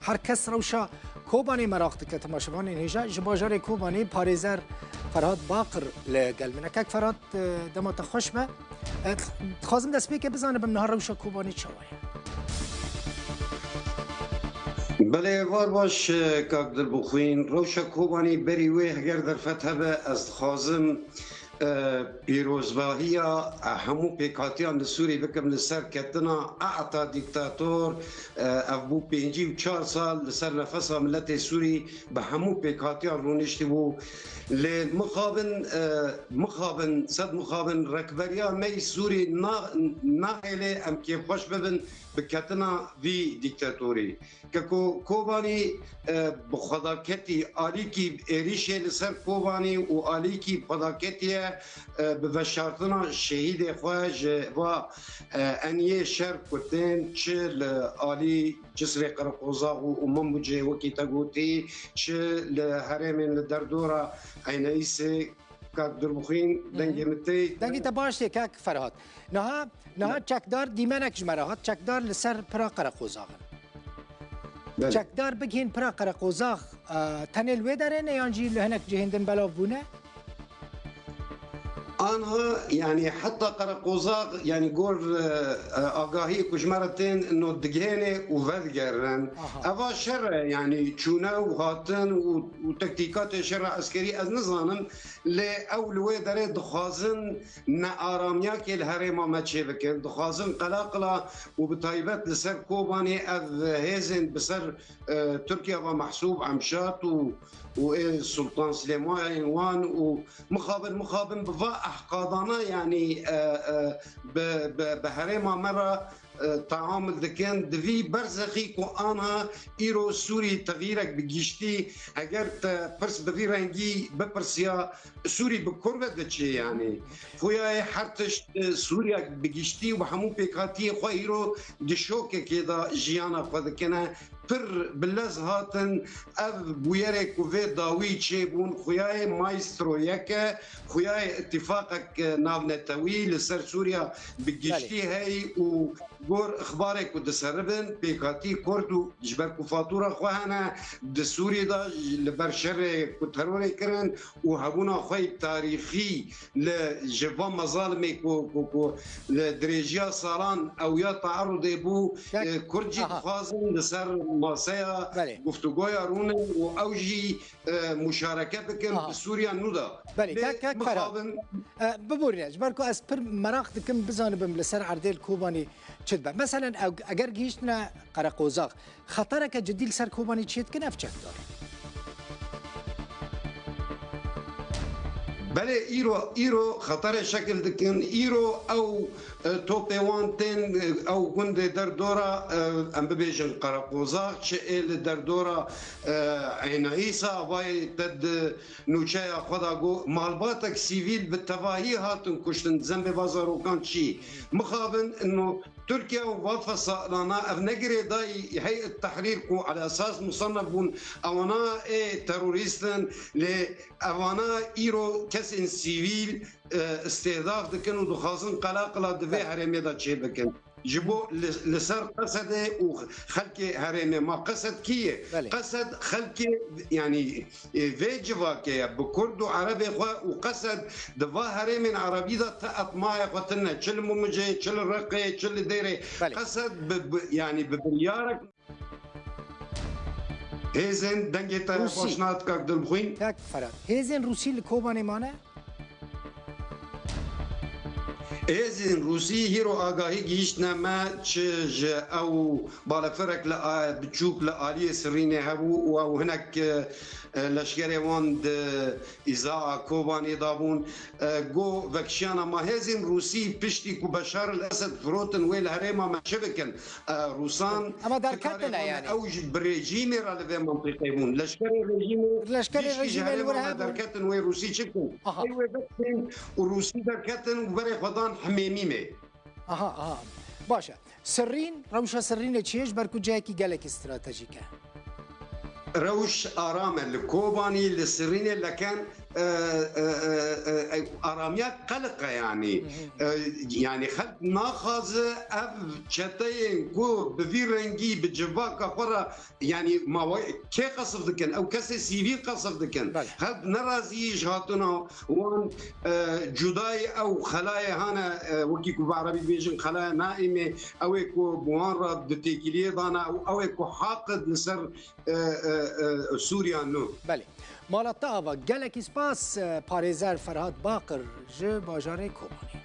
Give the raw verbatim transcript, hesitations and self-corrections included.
Her kes rewşa Kobanê meraq dike. Temaşevanên hêja, ji bajarê Kobanê parêzer Ferhat Baqir li gel min e. Kek Ferhat, e, dema te xweş be. E, dixwazim destpêkê bizanibim niha rewşa Kobanê çawa ye? Belê, var baş, e, kak Dilbixwîn. Rewşa Kobanê berî wê heger derfet hebe, ez dixwazim, e, pîrozbahiya, e, hemû pêkhatiyan li Sûrî bikim li ser ketina ata dîktator. E, ev bû pêncî û çar sal li ser nefesa miletê Sûrî bi hemû pêkhatiyan rûniştî bû. Lê mixabin, e, mixabin, sed mixabin, rekberiya me yî Sûrî na-, nahêlê em kêfxweş bibin bi ketina vî dîktatorî. Keko Kobanî, e, bi xwedaketî alîkî êrîşê li ser Kobanî û alîkî xwedaketî ye, e, bi veşartina şehîdê xwe ji va, e, eniyê şer ku tên çi li alî Cisrê Qereqozax û, û Minbicê wekî te gotî, çi li herêmên li derdora Eyneîsê, kak Dilbixwîn, dengê min tê. Dengê te baş tê, kak Ferhat. Niha, niha çekdar dîmenek ji me re hat. Çekdar li ser pira Qereqozax in. Belê. Çekdar bigihên pira Qereqozax, e, tenê li wê derê ne yan jî li hinek cihên din belav bûne? Anha, yanî heta Qereqozax, yanî gor, e, e, agahiyê ku ji me re tên, no digihêne û vedigerin. Aha. Eva şer e, yanî çûne û hatin û, û tektîkatê şera eskerî ez nizanim, lê ew li wê derê dixwazin nearamiyakê li herêma me çêbikin. Dixwazin qela qela û bi taybet li ser Kobanê ev hêzên bi ser, e, Tirkiye ve mehsûb Emşat û, û ê Sultan Silêmanê wan û mixabin, mixabin bi va ehqadana, yanî, e, e, bi, bi, bi herêma me re, e, teamul dikin. Di vî berzexî ku anha îro Sûrî texîrek bi giştî, heger te pirs bi vî rengî bipirsiya, Sûrî bi kur ve diçê, yanî. Xuyayê her tişt, e, Sûriya bi giştî û bi hemû pêkhatiyê xwe îro di şokekê de jiyana xwe dikine. Pir bi lez hatin ev bûyerê ku vê dawî çêbûn, xuyayê maestro yek e, xuyayê îtîfaqek, e, navnetewî li ser Sûriya bi giştî heyî û gor ixbarê ku diseribin, pêkhatî Kurd û ji ber ku fatûra xwe hene, di Sûrî de li ber şerê ku terorê kirin û hebûna xwe yî tarîxî li ji van mezalimê ku, ku, ku li dirêjiya salan ew ya taerudê bû, e, Kurd jî dixwazin li ser maseya guftûgoya rûnin û ew jî, e, muşareke bikin bi Sûriya nû de. Belê, kek, kek Ferhat. E, biborîne, ji ber ku ez pir meraq dikim bizanibim li ser erdê li Kobanî çi dibe. Meselen, ew, eger gihîştine Qereqozax, xetereke cidî li ser Kobanî çêdikin ev çekdar. Belê, îro, îro xeterê şekil dikin. Îro ew, e, topê wan tên, e, ew gundê derdora, e, em bibêjin Qereqozax, çi ê li derdora, e, Eyna Îsa, avayê te di nûçeya xwe de got, malbatek sivîl bi tevahî hatin kuştin, zembê va zarokan çî. Mixabin, no, Tirkiye û va fesalana ev ne girêdayî Heyet Tehrîr ku ala esas musennef bûn, ewana ê terorîst in, lê ewana îro kesên sivîl, e, îstêhdaf dikin û dixwazin qela qela di vê herêmê de çêbikin. Ji bo li, li ser Qesedê û xelkê herêmê ma Qesed kî ye? Belê. Qesed xelkê, yanî, e, vê civakê ye. Bi Kurd û Erebê xwe û Qesed di va herêmên Erebî de ti etmayê xwe tune. Çi li Mumicê, çi li Reqê, çi li Dêrê. Belê. Qesed bi, bi, yanî bi biryarek. Hêzên dengê te Rûsî. Xweş nat kak Dilbixwîn. Kak Ferhat. Hêzên Rûsî li Kobanê mane? Hêzên Rûsî hîro agahî gihîştine me, çi ji ew balefirek li a-, biçûk li aliyê Sirînê hebû û ew hinek, e, leşkerê wan di îzaa Kobanê dabûn. E, go vekişiyana ma hêzên Rûsî piştî ku Beşar el Esed firotin wê li herêma me çi bikin? E, Rûsan Ama derketine karê xwe yanî. Ew ji bi rejîmê re li vê mintîqê bûn. Leşkerê rejîmê Leşkerê piştî ji rejîmê li herêma wir me hebûn. Derketin wê Rûsî çi bikin? Aha. Ê wê vextên û Rûsî derketin û berê xwe dan Himêmîmê. Aha, aha. Baş e. Sirrîn, rewşa Sirrînê çi ye? Ji ber ku cihekî gelekî stratejîk e. Rewş aram e. Li Kobanî, li Sirrînê leken e, e, e, e, aramiya qeleq e, yanî. E, yanî xelk naxwaze ev çeteyên ku bi vî rengî, bi civaka xwe re, yanî ma we kê qesif dikin? Ew kesê sivîl qesif dikin. Belê. Xelk nerazî ji hatina wan, e, cudayê ew xelayê hane, e, wekî ku bi erebî dibêjin xelaya naîmê, ew ê ku bi wan re di têkiliyê dana û ew ê ku haqid li ser, e, e, e, Sûriya nû. Belê. Mala te ava, gelekî spas, e, parêzer Ferhat Baqir ji bajarê Kobanê.